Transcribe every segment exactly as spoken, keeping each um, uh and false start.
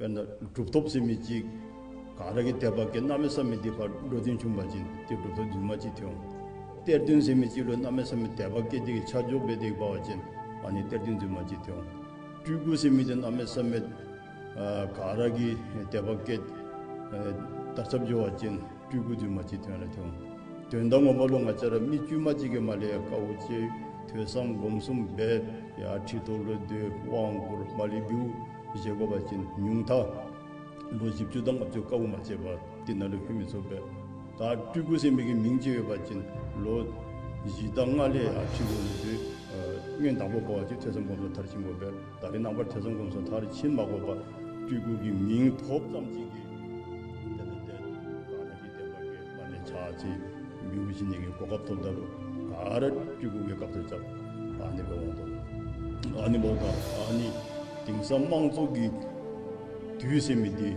དཔེར་ན་གྲུབ་ཐོབ་ཟེར་མི་ཅིག་ག་ར་གིས་དད་པ་བསྐྱེད་གནམ་མེད་ས་མེད་འདི་ཕར་འགྲོ་དོན་བྱུང་པ་ཅིན་ཏེ་གྲུབ་ཐོབ་རྫུན་མ་ཅིག་ཐོན་འོང་། གཏེར་སྟོན་ཟེར་མི་ཅིག་ལུ་གནམ་མེད་ས་མེད་དད་པ་བསྐྱེད་དེ་གིས་ཆ་འཇོག་འབད་དེ་འབད་བ་ཅིན་ཨ་ནི་གཏེར་སྟོན་རྫུན་མ་ཅིག་ཐོན་འོང་། སྤྲུལ་སྐུ་ཟེར་མི་འདི་གནམ་མེད་ས་མེད་ཨ་ག་ར་གིས་དད་པ་བསྐྱེད་ཨ་དར་ཁྱབ་འགྱོ་བ་ཅིན་སྤྲུལ་སྐུ་རྫུན་མ་ཅིག་ཐོན་ལ་ཐོན་འོང་། དོན་དག་ངོ་མ་ལུ་ང་བཅས་ར་མི་དཀྱུས་མ་ཅིག་གིས་མར་ལས་ཡར་དཀའཝ་སྤྱད་ཐོས་བསམ་སྒོམ་གསུམ་འབད་ཡར་ཁྲི་ཐོག་ལུ་སྡོད་དབང་བསྐུར་མར་ལས་འབུལཝ་བཞེས་དགོ་པ་ཅིན་ཉུང་མཐའ་ལོ་བཞི་བཅུ་དང་ལྔ་བཅུ་དཀའཝ་མ་སྤྱད་པར་དེ་ནང་ལུ་ལྷོད་མི་ཚུགས་པས། ད་སྤྲུལ་སྐུ་ཟེར་མི་གི་མིང་ཅིག་ཡོད་པ་ཅིན་ལོ་བཞི་དང་ལྔ་ལས་ཡར་ཁྲི་ལུ་སྡོད་ཨ་སྔོན་དང་པོ་འབད་བ་ཅིན་ཐོས་བསམ་སྒོམ་གསུམ་མཐར་ཕྱིན་དགོ་པས། ད་རེས་ནངས་པར་ཐོས་བསམ་སྒོམ་གསུམ་མཐར་ཕྱིན་མ་དགོ་པར་སྤྲུལ་སྐུ་གི་མིང་ཐོབ་ཙམ་ཅིག་གིས་དེ་ལས་ཏེ་ག་ར་གིས་དད་པ་བསྐྱེད་མར་ལས་ཕྱག་འཚལ་འབུལཝ་བཞེས་ནི་གི་གོ་སྐབས་ཐོབ་ད་ལུ་ག་ར་སྤྲུལ་སྐུ་གི་དཀའ་ཐུབ་རྐྱབ། ཨ་ནི་འབདཝ་ད་ཨ་ནི་འབདཝ་ད་ཨ་ནི་དེང་སང་དམངས་གཙོ་གི་དུས་ཟེར་མི་འདི་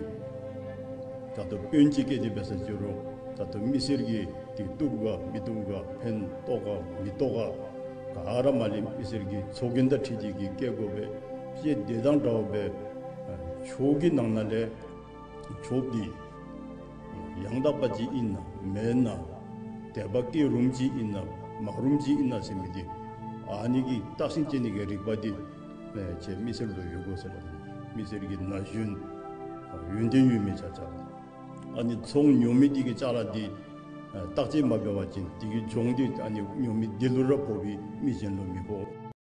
ད་ལྟོ་དཔོན་ཅིག་བཀལ་ཏེ་འབད་ས་ཅིག་རུང་ད་ལྟོ་མི་སེར་གྱིས་འདི་བཏུབ་ག་མི་བཏུབ་ག་ཕན་ཐོགས་ག་མི་ཐོགས་ག་ག་ར་མར་ལས་མི་སེར་གྱི་ཚོགས་རྒྱན་དང་འཁྲིལ་ཏེ་གིས་བཀལ་དགོ་པས། ཅེས་དེ་དང་འདྲཝ་སྦེ་ཨ་ཆོས་ཀྱི་ནང་ན་ལས་ཆོསཔ་འདི་ཡང་དག་པ་ཅིག་ཨིན་ན་མེན་ན་དད་པ་བསྐྱེད་རུངམ་ཅིག་ཨིན་ན་མ་རུངམ་ཅིག་ཨིན་ན་ཟེར་མི་འདི་ཨ་ནི་གི་བརྟག་ཞིབ་འབད་ནི་གི་རིག་པ་འདི་ཨེ་ཁྱེད་མི་སེར་ལུ་ཡོད་དགོ་ཟེར་བ་ཅིན་མི་སེར་གྱི་ན་གཞོན་ཡོན་ཏན་ཡོད་མི་ཆ་ཁྱབ་ཨ་ནི་ཚོང་ཉོ་མི་འདི་གི་ཅ་ལ་འདི་ཨ་བརྟག་དཔྱད་མ་འབད་བ་ཅིན་འདི་གི་གྱོང་འདི་ཨ་ནི་ཉོ་མི་འདི་ལུ་ར་ཕོག་པས། མི་གཞན་ལུ་མི་ཕོག།